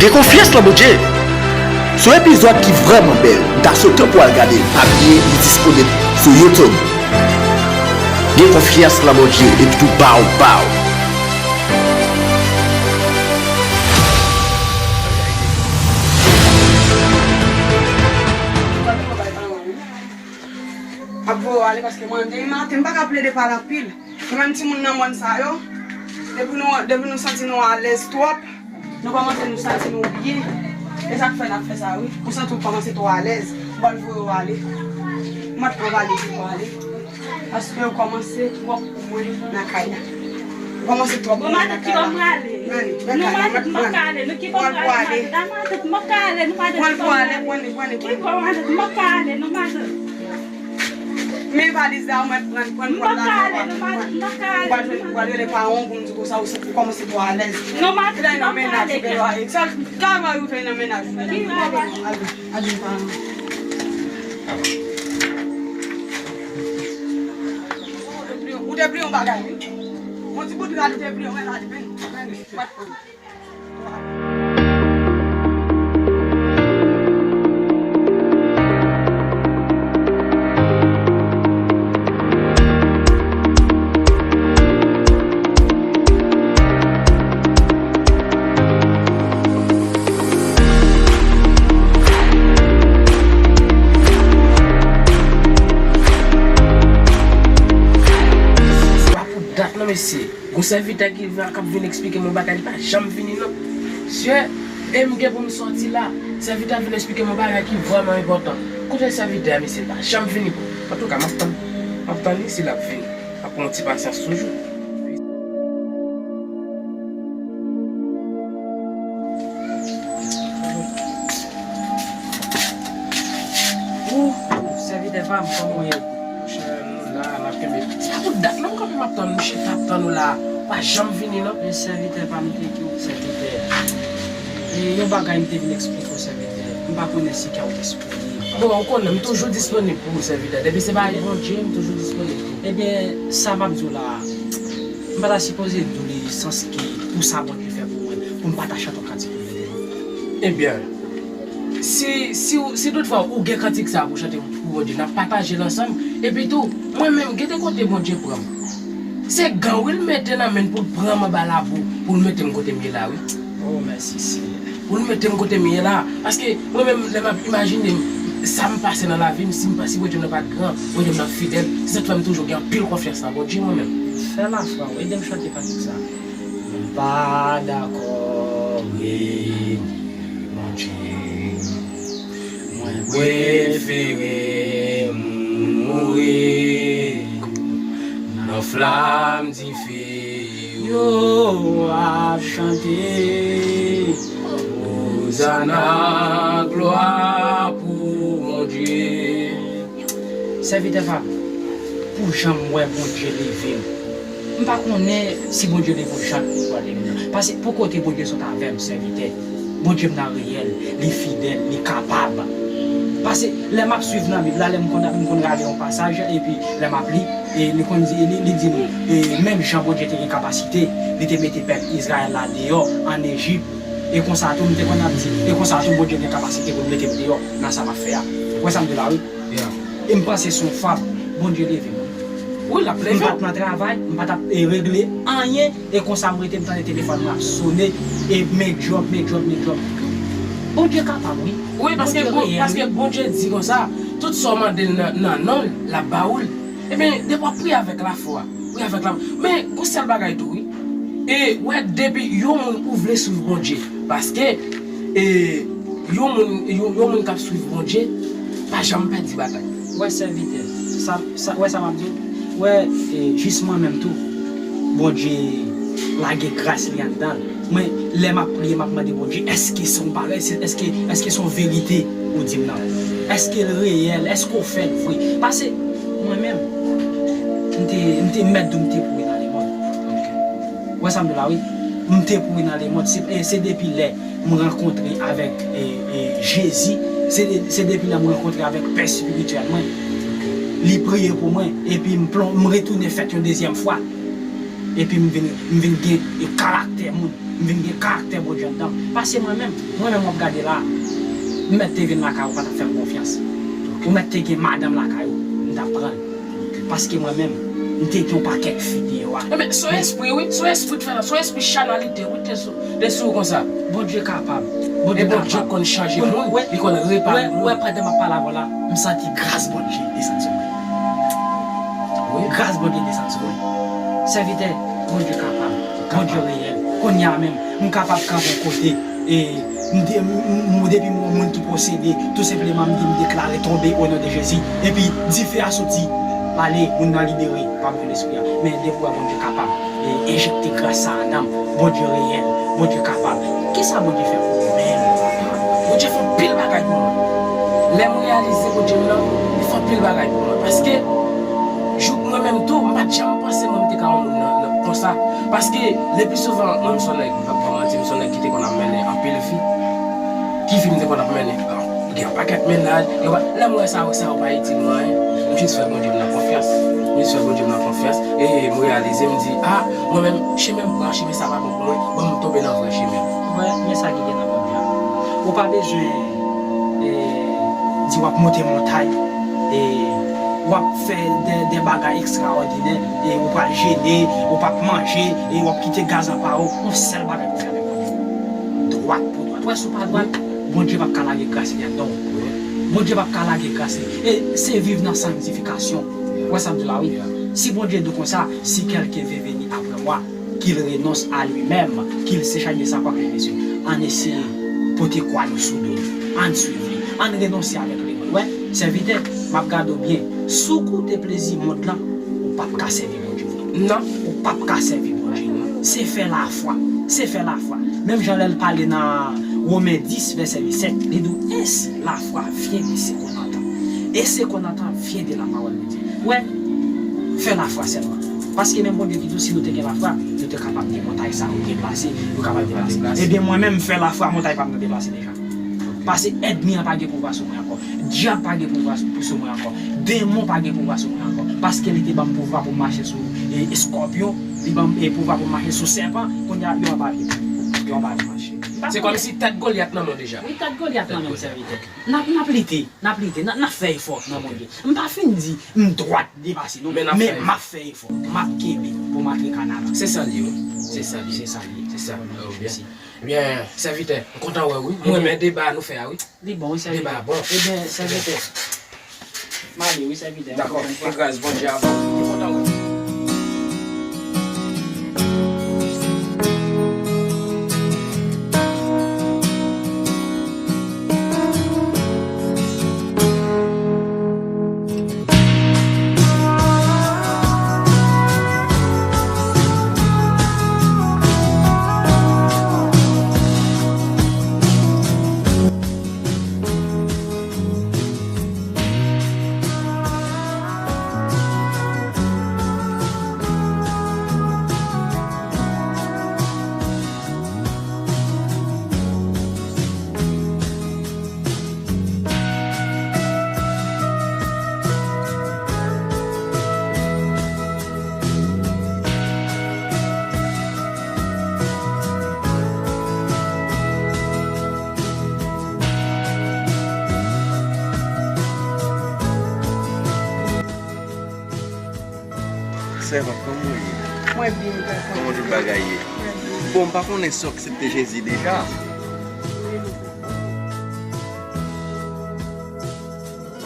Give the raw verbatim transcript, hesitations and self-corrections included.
Gen konfyans nan Bondye. Se yon epizòd ki vrèman bèl. M ta swete w pou w al gade l. Pa bliye, li disponib sou YouTube. Gen konfyans nan Bondye epi tou bawbaw. Ap voye w ale paske mwen demen maten m pa ka plede pale anpil. Nou menm timoun nan mòn sa yo, depi nou, depi nou santi nou alèz twòp, nou kòmanse nou santi nou byen. E sa k fè n ap fè sa wi. Ou santi w kòmanse twò alèz, m pral voye w ale. M ap pran valiz ou pral ale. Paske ou kòmanse twòp pou mwen nan kay la. Ou kòmanse twòp pou mwen nan kay la. Bon, matant, ki bò m prale? Gade, gade, gade, matant, m pa ka ale. Nou ki bò m prale, matant? Matant, m pa ka ale. Nou matant, ki bò m prale? Pran l pou ale, pran li, pran li, pran li. Ki bò, matant, m pa ka ale, non, matant. Men valiz la, ou mèt pran, pran, pran. M pa ka ale, non, matant, m pa ka ale. Ou pral jwenn, ou pral rele paran w pou m di konsa, ou kòmanse twò alèz. Non, matant, m pa ka ale. Kilè nan mennaj ou, sa, sa mari ou fè nan mennaj ou. Ki bagay? Ale, ale, paran. Ou te bliye yon bagay, wi. Yon ti bout rad ou te bliye, men la, li vin, vin, mèt pran. Sa pa pou dat non, mesye. Gon sèvitè ki va, k ap vin eksplike m yon bagay, li pa janm vini non. Sè, e m gen pou m sòti la. Sèvitè a vin eksplike m yon bagay ki vrèman enpòtan. Kote sèvitè a, mesye, li pa janm vini, bro. Antouka, m ap tann. M ap tann li, si l ap vini. M ap pran yon ti pasyans toujou. Ou, sèvitè pa m, kòman w ye? Monchè, nou la, n ap kenbe. Sa pou dat la, m kanpe, m ap tann, m chita ap tann ou la. Ou pa janm vini, non. Men sèvitè pa m, te ki w, sèvitè. E yon bagay m te vin eksplike w, sèvitè. M pa konnen si kè w disponib. Bon, ou konnen, m toujou disponib pou ou, sèvitè. Depi se bagay Bondye, m toujou disponib pou ou. Ebyen, sa m ap di w la a, m pa ta sipoze di w li sans ki pou sa Bondye fè pou mwen, pou m pa ta chante yon kantik pou li. Ebyen, si, si, si toutfwa ou gen kantik sa a pou chante pou Bondye, n ap pataje l ansanm. Epi tou, mwen menm, gade kote Bondye pran m. Se gan, wi, l mete nan men l pou l pran m anba labou, pou l mete m kote m ye la, wi. Oh, mèsi, Senyè. Pou l mete m kote m ye la. Paske mwen menm, lè m ap imajine m, sa m pase nan lavi m, si m pa, si Bondye m nan pa t gran, Bondye m nan fidèl. Se sa k fè m toujou gen anpil konfyans nan Bondye, mwen menm. Fè lafwa w, ede m chante kantik sa. M pa dakò reni Bondye. Mwen prefere mouri nan flam dife yo ap chante. Ozana, glwa pou Bondye. Sèvitè pa m, pou jan m wè Bondye leve m, m pa konnen si Bondye leve w jan l pral leve m nan. Paske pou kote Bondye sot avè m, sèvitè, Bondye m nan reyèl, li fidèl, li kapab. Paske lè m ap swiv nan Bib la, lè m konn, m konn rale yon pasaj, epi lè m ap li, e li konn di, li, li di m, e menm jan Bondye te gen kapasite, li te mete pèp Izrayèl la deyò ann Ejip, e konsa tou, m te konn ap di, e konsa tou, Bondye gen kapasite pou l mete m deyò nan sa m ap fè a. Ou wè sa m di la, wi? Yeah. E m panse se yon fab, Bondye leve m. Wi, l ap leve w. M pa t nan travay, m pa t ap, e, regle anyen, e konsa m rete, m tande telefòn mwen ap sone, e men djòb, men djòb, men djòb. Bondye kapab, wi. Wi, paske Bondye Bon-, reyèl, paske wi. Bondye di konsa, tout sa w mande l nan, nan non l, l ap ba ou l. Ebyen, depi w ap priye avèk lafwa, priye avèk lafwa. Men, gon sèl bagay tou, wi. E, wè, depi yon moun ou vle swiv Bondye, paske, e, yon moun, yon, yon moun k ap swiv Bondye, pa janm pèdi batay. Wè, sèvitè, sa, sa, wè sa m ap di w? Wè, e, jis mwen menm tou, Bondye lage gras li anndan l. Mwen, lè m ap priye, m ap mande Bondye, èske se yon parèy, se, èske, èske se yon verite ou di m nan? Èske l reyèl? Èske w fè l vre? Paske mwen menm, m te, m te mèt di w m te pouri nan lemond. Ou wè sa m di w la, wi? M te pouri nan lemond. Se, e, se depi lè m rankontre avèk, e, e, Jezi, se de, se depi lè m rankontre avèk Pè Espirityèl mwen, li priye pou mwen, epi m plon-, m retounen fèt yon dezyèm fwa. Epi m vin, m vin gen karaktè moun. M vin gen karaktè Bondye anndan m. Paske mwen menm, mwen menm w ap gade la, m mèt te vin lakay ou pa t ap fè m konfyans. Ou mèt te gen madanm lakay ou, m t ap pran l. Paske mwen menm, m te gen yon pakèt fi deyò a. Ebyen, se yon espri, wi. Se yon espri k fè sa. Se yon espri chanalite, wi, te sou, te sou ou konsa. Bondye kapab. Bondye kapab. E Bondye konn chanje moun, li konn repare moun. Wè, pandan m ap pale avè w la, m santi gras Bondye desann sou mwen. Wi. Gras Bondye desann sou mwen. Sèvitè, Bondye kapab. Bondye reyèl. Kounye a menm, m kapab kanpe yon kote. E m de-, m, m, depi m wè yon moun ki posede, tou senpleman m di m deklare tonbe o non de Jezi. Epi dife a soti, pale, moun nan libere pa move lespri a. Men depi w wè Bondye kapab, e enjekte gras sa a nan m, Bondye reyèl, Bondye kapab. Kisa Bondye fè pou ou menm? Bondye fè anpil bagay pou mwen. Lè m reyalize Bondye m nan, li fè anpil bagay pou mwen. Paske, jouk mwen menm tou, m pa t janm panse mwen m te ka yon moun nan, nan, konsa. Paske, le pli souvan, mwen, m se yon nèg, m p ap ba w manti, m se yon nèg ki te konn ap mennen anpil vi. Ki vi m te konn ap mennen? Bon, gen yon pakèt mennaj, gen pa-, lè m wè sa yo, sa yo pa itil mwen anyen, m jis fè Bondye m nan konfyans. M jis fè Bondye m nan konfyans. E m reyalize, m di, a, mwen menm, chemen m pran, chemen sa pa bon pou mwen, ban m tonbe nan vrè chemen. Wè, men sa ki gen nan Bondye a. Ou pa bezwen, e, di w ap monte montay, e, w ap fè de, de bagay ekstraòdinè, e ou pral jene, ou p ap manje, e w ap kite gaz anba w, yon sèl bagay pou fè avèk Bondye. Dwat pou dwat. Wè, si w pa dwat, Bondye p ap ka lage gras li anndan w. Bondye p ap ka lage gras li. E se viv nan sanktifikasyon. Wè sa m di w la, wi. Si Bondye di w konsa, si quelqu'un veut venir après moi, qu'il renonce à lui-même, qu'il se charge de sa croix, frè e sè. Ann eseye pote kwa nou sou do nou. Ann swiv li. Ann renonse avèk lemond. Wè, sèvitè, m ap gade w byen. Si w koute plezi mond lan, ou p ap ka sèvi Bondye vre. Non. Ou p ap ka sèvi Bondye. Se fè lafwa. Se fè lafwa. Menm jan lè l pale nan Women dis, vèsè disèt, li di w, ainsi la foi vient de ce qu'on entend. Et ce qu'on entend vient de la parole de Dieu. Wè, fè lafwa sèlman. Paske menm Bondye ki di w, si nou te gen lafwa, nou te kapab gen montay sa yo deplase, yo kapab deplase. Ebyen, mwen menm, fè lafwa, montay pa m nan deplase deja. Paske ènmi an pa gen pouvwa sou mwen ankò. Dyab pa gen pouvwa sou, sou mwen ankò. Demon pa gen pouvwa sou mwen ankò. Paske li te ban m pouvwa pou m mache sou, e, eskòpyon, li ban m, e, pouvwa pou m mache sou sèpan, kounye a, yo anba pye m. Yo anba pye m mache. Se kòmsi tèt Golyat nan men w deja. Wi, tèt Golyat nan men m, sèvitè. N ap, n ap lite, n ap lite, n ap, n ap fè efò nan Bondye. M pa fin di m dwat depase non, men m ap fè efò. M ap kenbe pou m antre Kanada. Se sa l ye, wi. Se sa l ye. Se sa l ye. Se sa. Mèsi. Ebyen, sèvitè, m kontan wè w, wi. M renmen deba nou fè a, wi. Li bon, wi, sèvitè. Deba bon. Ebyen, sèvitè. M ale, wi, sèvitè. Dakò. Ke gras Bondye avè w. M kontan wè w. Sèvant, kòman w ye? Mwen byen, papa. Kòman tout bagay ye? Mwen byen. Bon, m pa konnen si w aksepte Jezi deja.